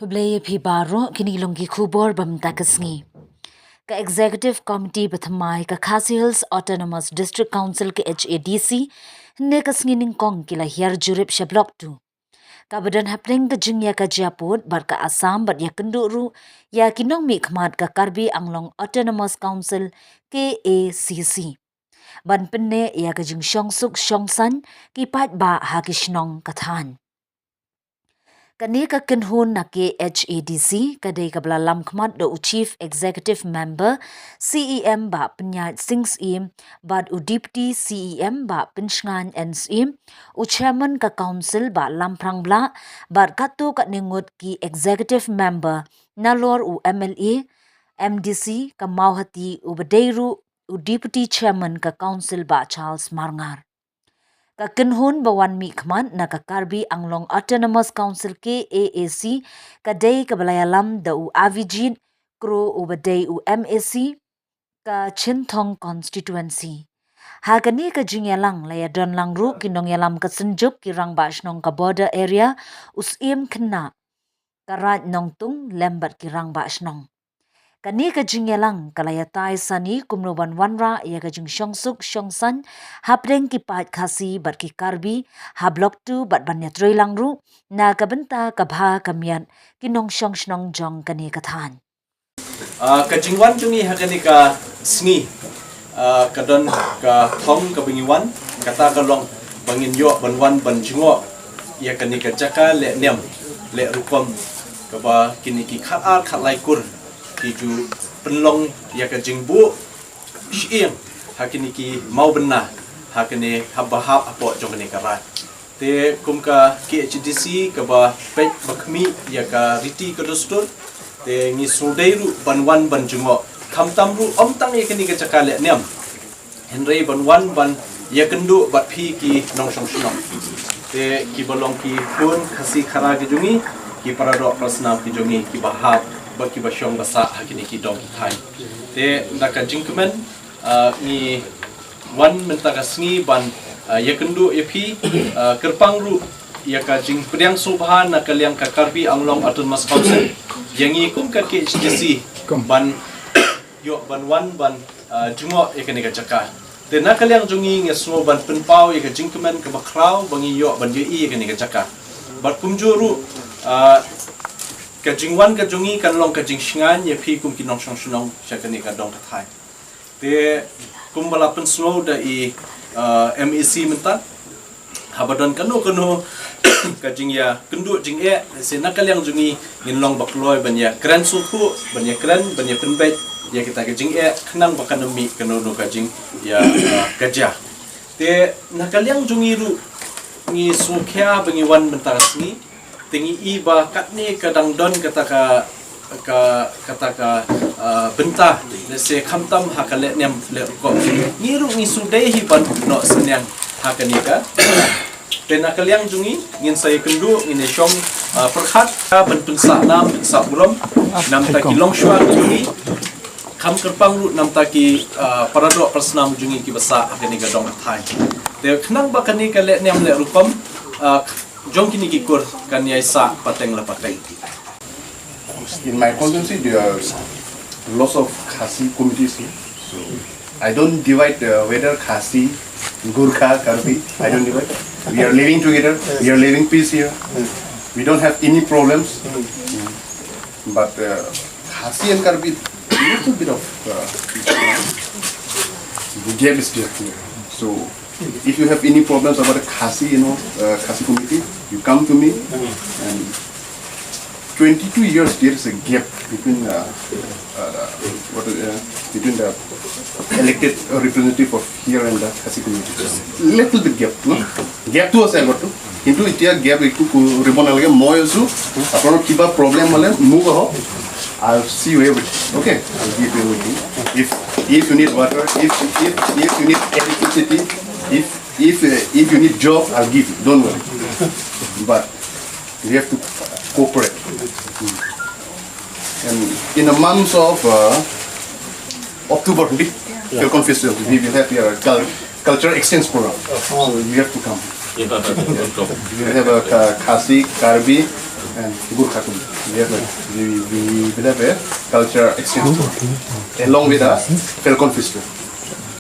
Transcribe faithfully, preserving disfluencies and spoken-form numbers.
Khublei ïa phi baroh, kine ki long ki khubor ba mynta ka sngi. Ka Executive Committee ba thymmai ka Khasi Hills Autonomous District Council, K H A D C, hynne ka sngi nyngkong ki la hiar jurip sha Block two. Kaba don hapdeng ka jingïakajia pud bad ka Assam bad ïakynduh ruh ïa ki nongmihkhmat ka Karbi Anglong Autonomous Council, K A C C, ban pynneh ïa ka jingshongsuk shongsaiñ ki paidbah ha ki shnong ka thaiñ. Kane ka kynhun na K H A D C ka dei kaba la lam khmat da u Chief Executive Member, C E M Bah Pynïaid Sing Syiem, bad u Deputy C E M Bah Pynshngaiñ N Syiem, u Chairman ka Council Bah Lamphrang Blah, bad katto katne ngut ki Executive Member, nalor u M L A, M D C ka Mawhati, uba dei ruh u Deputy Chairman ka Council Bah Charles Marngar. Ka kynhun ba wan mihkhmat na ka Karbi Anglong Autonomous Council, K A A C, ka dei kaba la ïalam da u Avijit Kro, uba dei u M A C ka Chinthong Constituency. Ha kane ka jingïalang la ïadon lang ruh ki nongïalam ka Synjuk, ki Rangbah Shnong ka Border Area, u Syiem Khynnah ka Raid Nongtung lem bad ki Rangbah Shnong. Kane ka jingïalang ka la ïatai sani kumno ban wanrah ïa ka jingshongsuk shongsaiñ hapdeng ki paid Khasi bad ki Karbi ha Block two bad ban ïatreilang ruh na ka bynta ka bha ka miat ki nongshong shnong jong kane ka thaiñ. Ah, ka jingwan jong ngi ha kane ka sngi, ah, ka don ka thong kaba ngi wan, kata ka long ba ngin ïoh ban wan ban jngoh ïa kane ka jaka leh niam leh rukom kaba kine ki khatar khatlai kur ki ju pynlong ïa ka jingbuh shyieng ha kine ki mawbynna ha kane haba hap hapoh jong kane ka raid. Te kum ka K H A D C kaba peit ba khmih ïa ka riti ka dustur, te ngi sngewdei ruh ban wan ban jngoh, khamtam ruh ym tang ïa kane ka jaka leh niam, hynrei ban wan ban ïakynduh bad phi ki nongshong shnong, te kiba long ki khun Khasi Khara ki jong ngi, ki paradoh parasnam ki jong ngi kiba hap bad kiba shong ba sah ha kine ki dong ki thaiñ. Te na ka jingkmen, ah, ngi wan mynta ka sngi ban, ah, ïakynduh ïa phi, ah, kyrpang ruh ïa ka jingpdiang sngewbha na ka liang ka Karbi Anglong Autonomous Council ïa ngi kum ka K H A D C ban ïoh ban wan ban, ah, jngoh ïa kane ka jaka. Te na ka liang jong ngi ngi sngew ban pynpaw ïa ka jingkmen kaba khraw ba ngi ïoh ban ïohi ïa kane ka jaka. Bad kumjuh ruh, ah, ka jingwan ka jong ngi kan long ka jingshngaiñ ïa phi kum ki nongshong shnong sha kane ka dong ka thaiñ. Te kumba la pynsngew da i, ah, M A C mynta, haba don kano kano ka jingïakynduh jingeh, lehse na ka liang jong ngi ngin long ba kloi ban ïakren sngewthuh, ban ïakren, ban ïapynbeit ïa kita ka jingeh khnang ba kan ym mih kano kano ka jingïa, ah, ka jia. Te na ka liang jong ngi ruh ngi sngewkhia ba ngi wan mynta ka sngi. Te ngi i ba katne ka dang don kata ka, ka, kata ka, ah, bynta, lehse khamtam ha ka leh niam leh rukom. Ngi ruh ngi sngewdei hi ban noh synñiang ha kane ka. Te na ka liang jong ngi ngin sa ïakynduh, ngin ïashong, ah, pyrkhat ka ban pynsah nam pynsah burom na bynta ki longshuwa jong ngi. Kham kyrpang ruh na bynta ki, ah, paradoh parasnam jong ngi kiba sah ha kane ka dong ka thaiñ. Te khnang ba kane ka leh niam leh rukom, ah, jong kine ki kur kan ïai sah pateng la pateng. In my constituency, there are lots of Khasi communities here. So I don't divide, uh, whether Khasi, Gurkha, Karbi. I don't divide. We are living together. We are living peace here. We don't have any problems. But, uh, Khasi and Karbi, little bit of, uh, gap is there. So if you have any problems about the Khasi, you know, uh, Khasi community, you come to me. And twenty-two years there is a gap between, uh, uh, what, uh, between the elected representative of here and the Khasi community. Little bit gap, no? Gap to আছে আগতকৈ। কিন্তু এতিয়া gap একো কৰিব নালাগে। মই আছো, আপোনাৰ কিবা problem হ'লে মোক আহক। I'll see you everything. Okay? I'll give you everything. If, if you need water, if, if, if you need electricity, if, if, uh, if you need job, I'll give you. Don't worry. But we have to cooperate. And in the months of, uh, October, the Falcon Festival, we will have your cul-, cultural exchange program. So you have to come. We will have a Kha-, Khasi, Karbi, Gurkha kum, we have a, we, we will have a culture exchange tour along with a Falcon Festival.